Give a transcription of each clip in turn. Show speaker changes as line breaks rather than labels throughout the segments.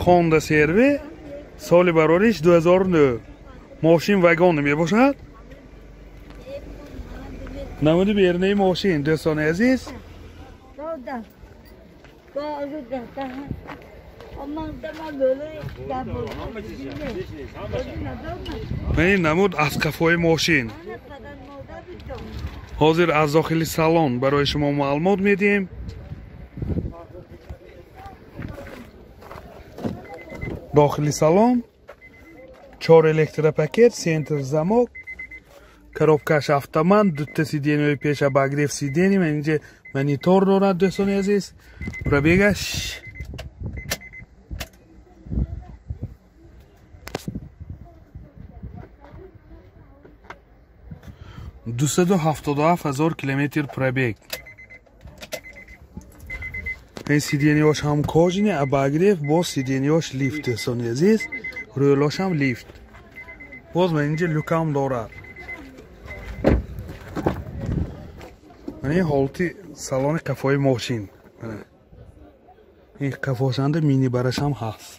Honda CR-V соли барориш 2009. Мошин вагон мебошад. Намуди берунаи мошин дӯстони азиз. Ин намуд аз қафои мошин. Ҳозир аз дохили салон барои шумо маълумот медиҳем. Дохили салон 4 электропакет, центр замок, коробкаш автомат, дута сиденьяи пеш обогрев сиденья, инҷа монитор дорад дӯстони азиз. Пробегаш 277,000 километр пробег. Ин сиденьяш ҳам кожаный, обогрев, боз сиденьяш лифт дӯстони азиз, рӯлош ҳам лифт. Боз ман инҷа люкам дорад. Ин ҳолати салони қафои мошин. Ин қафошанда мини бараш ҳам ҳаст.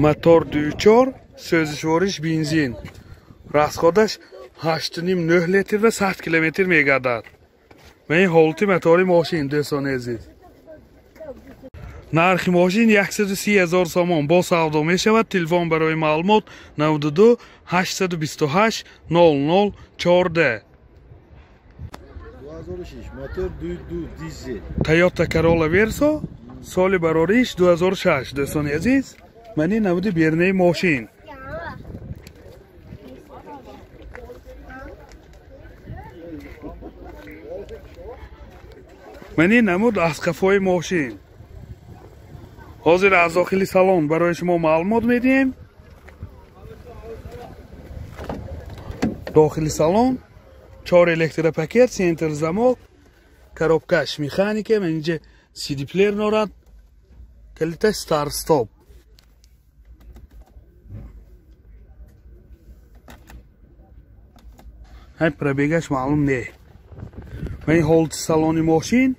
Мотор 2.4, сӯзишвориш бензин. Расходаш 8.5-9 литр ва 100 километр мегардад. Ва ин ҳолати мотори мошин дӯстони азиз. Нархи мошин 130,000 сомон бо савдо мешавад. Телефон барои маълумот 92 828 00 14.
2006 мотор 2.2 дизел.
Toyota Corolla Verso соли барориш 2006 дӯстони азиз. Ман ин намуди берунаи мошин. Ман ин намуд аз қафои мошин. Ҳозир аз дохили салон барои шумо маълумот медиҳем. Дохили салон 4 электропакет, центр замок, коробкаш механика, ман инҷа CD плеер дорад, калиташ старт стоп. Ҳай пробегаш маълум не. Ман ин ҳолати салони мошин.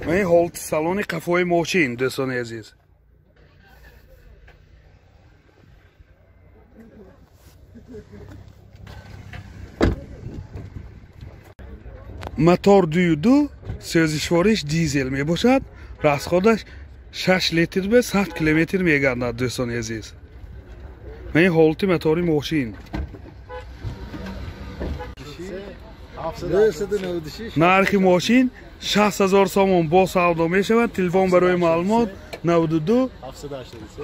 Ман ин ҳолати салони қафои мошин дӯстони азиз. Мотор 2.2, сӯзишвориш дизел мебошад. Расходаш 6 литр ба 100 километр мегардад дӯстони азиз. Ман ин ҳолати мотори мошин. Нархи мошин 60,000 сомон бо савдо мешавад. Телефон барои маълумот 92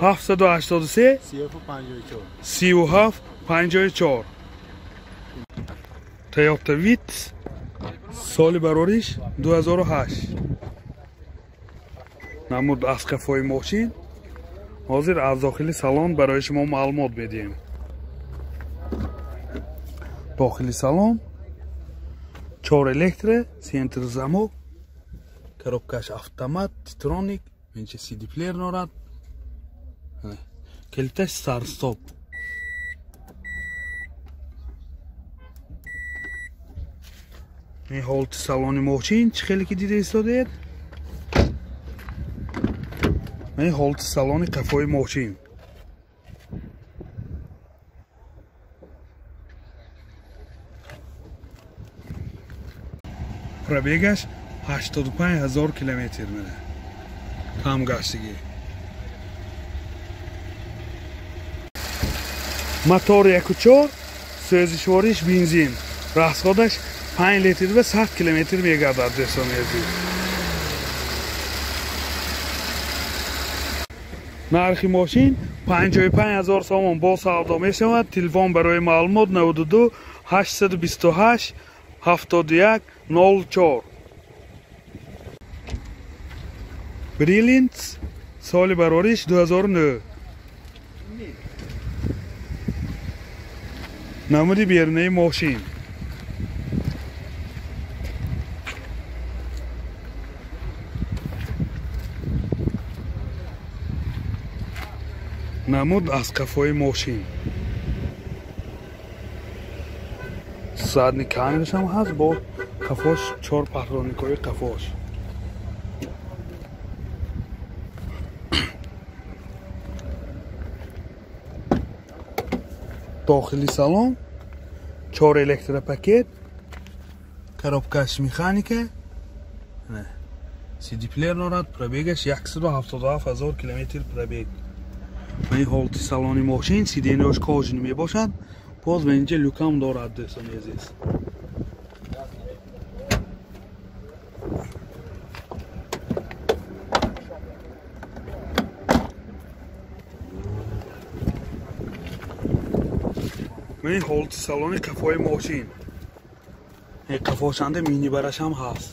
783 37 54. Toyota Vitz соли барориш 2008. Намуд аз қафои мошин. Ҳозир аз дохили салон барои шумо маълумот медиҳем. Дохили салон 4 электро, центр замок, коробкаш автомат, титроник, инча CD плеер дорад. Калиташ старт стоп. Ин ҳолати салони мошин чӣ хеле ки дида истодаед. Ин ҳолати салони қафои мошин. Пробегаш 85,000 километр мене. Кам гаштагӣ. Мотор 1.4, сӯзишвориш бензин. Расходаш 5 литр ва 100 километр мегардад дӯстони азиз. Нархи мошин 55,000 сомон бо савдо мешавад. Телефон барои маълумот 92 828 71 04. Brilliant соли барориш 2009. Намуди берунаи мошин. Намуд аз қафои мошин. Задний камерашам ҳаст, бо қафош 4 патроникҳои қафош. Дохили салон 4 электропакет, коробкаш механика, CD плеер дорад, пробегаш 177 ҳазор километр пробег. Ва ин ҳолати салони мошин, сиденияш кожини мебошад, боз ба инҷа люкам дорад, дӯстони азиз. Ва ин ҳолати салони қафои мошин. Қафошанда минибарашам ҳаст.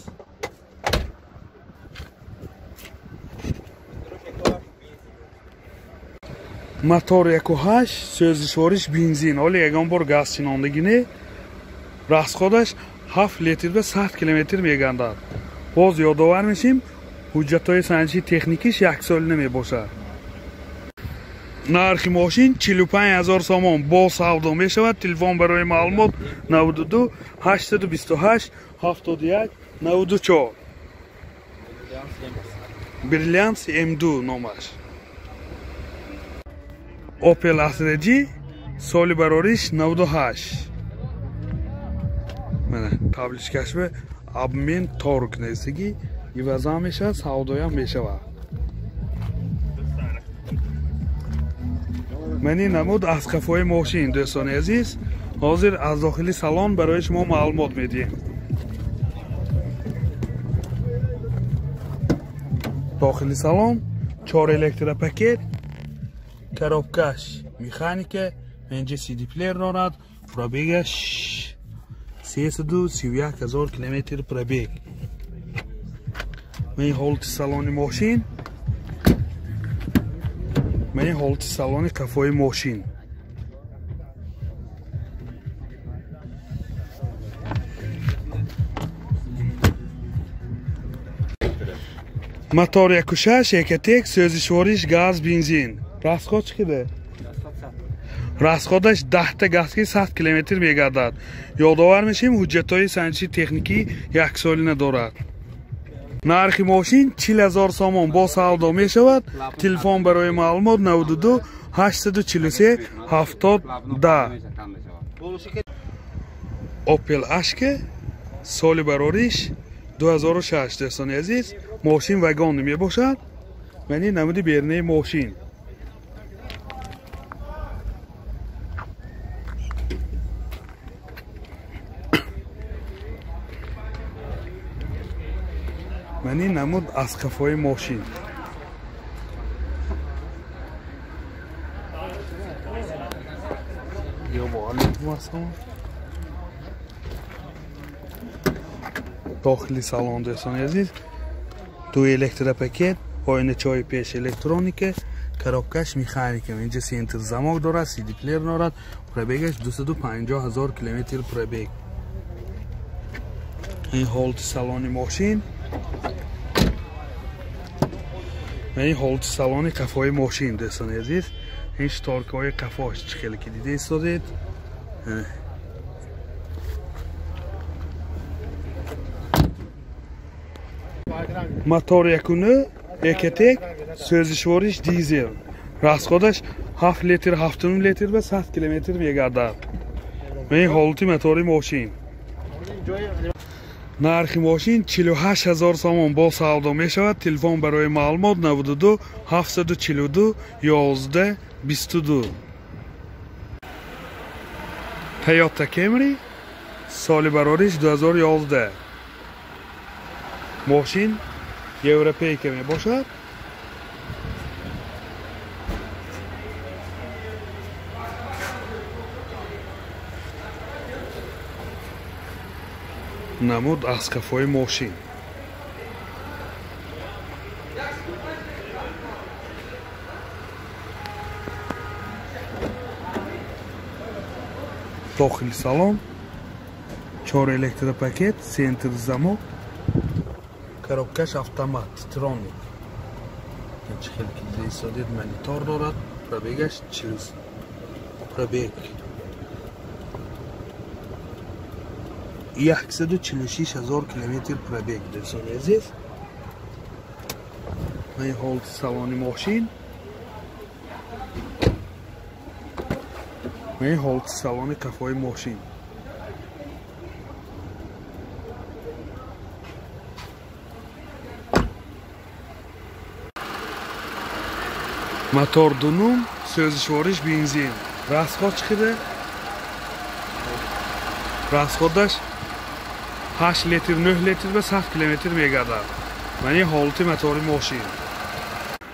Мотор 1.8, сӯзишвориш бензин. Ҳоло ягон бор газ чинондагӣ не. Расходаш 7 литр ба 100 километр мегардад. Боз ёдовар мешим, ҳуҷҷатҳои санҷиши техникиш яксолина мебошад. Нархи мошин 45 ҳазор сомон бо савдо мешавад. Телефон барои маълумот 92 828 71 94. Бриллиант М2 номаш. Opel Astra G соли барориш 98. Мана табличкаш ба обмен торг нестиги иваза мешавад, савдоям мешавад. Ман ин намуд аз қафои мошин, дӯстони азиз. Ҳозир аз дохили салон барои шумо маълумот медиҳем. Дохили салон 4 электропакет, коробкаш механика, инҷа CD плеер дорад, пробегаш 331 ҳазор километр пробег. Ман ин ҳолати салони мошин, ман ин ҳолати салони қафои мошин. Мотор 1.6 Ecotec, сӯзишвориш газ, бензин. Расход чӣ қадар? Расходаш 10 та газки 100 километр мегардад. Ёдовар мешем, ҳуҷҷатҳои санҷиши техникӣ яксолина дорад. Нархи мошин 40 ҳазор сомон бо савдо мешавад. Телефон барои маълумот 92 843 70 10. Opel Ashka соли барориш 2006, дӯстони азиз. Мошин вагон мебошад. Ман ин намуди берунаи мошин. Ман ин намуд аз қафои мошин. Дохили салон, дӯстони азиз, ду электропакет, оиначаҳои пеш электроника, коробкаш механика. Инҷа центр замок дорад, CD плеер дорад, пробегаш 250 ҳазор километр пробег. Ин ҳолати салони мошин. Ин ҳолати салони қафои мошин, дӯстони азиз. Ин шторкаҳои қафош чӣ хеле ки дида истодед. Мотор 1.9 Ecotec, сӯзишвориш дизел. Расходаш 7 литр, 7.5 литр ба 100 километр мегардад. Ин ҳолати мотори мошин. Нархи мошин 48 ҳазор сомон бо савдо мешавад. Телефон барои маълумот 92 742 11 22. Toyota Camry соли барориш 2011. Мошин европейка мебошад. Намуд аз қафои мошин. Дохили салон 4 электропакет, центр замок, коробкаш автомат, троник. Чӣ хеле ки дида истодед, монитор дорад. Пробегаш 40, пробег 146 ҳазор километр пробег, дӯстони азиз. Ман ҳолати салони мошин, ман ҳолати салони қафои мошин. Мотор дунум, сӯзишвориш бензин. Расход чиқида? Расходаш 8 литр, 9 литр ва 100 километр мегардад. Мани ҳолати мотори мошин.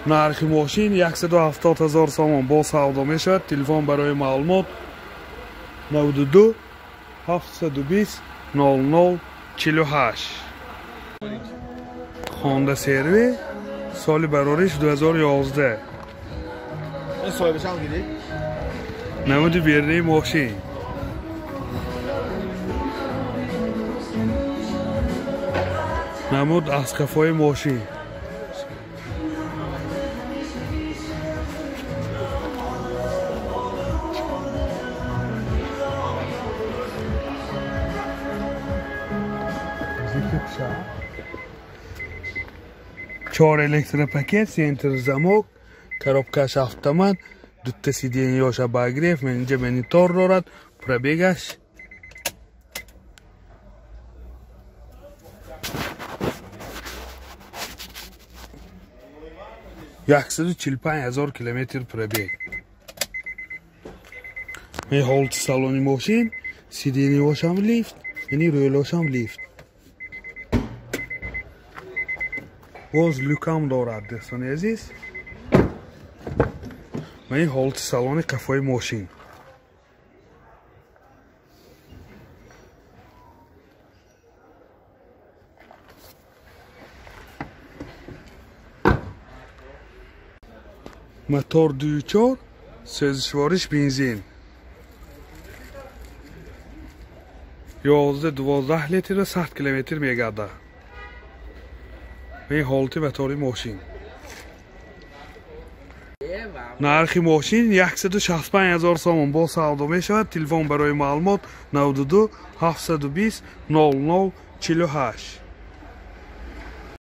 Нархи мошин 170 ҳазор сомон бо савдо мешавад. Телефон барои маълумот 92 720 00 48. Honda CR-V соли барориш 2011. Намуди бернаи мошин. Намуд аз қафои мошин. Чор электропакет, центр замок, коробкаш автомат, дутта сиденьёш обогрев, инҷа монитор дорад, пробегаш 145 ҳазор километр пробег. Ин ҳолати салони мошин, сиденьёшам лифт, яъне рӯлошам лифт. Боз люкам дорад, дӯстони азиз. Ва ин ҳолати салони қафои мошин. Мотор 2.4, сӯзишвориш бензин. 11-12 литр ва 100 километр мегардад. Ин ҳолати мотори мошин. Нархи мошин 165 ҳазор сомон бо савдо мешавад. Телефон барои маълумот 92 720 00 48.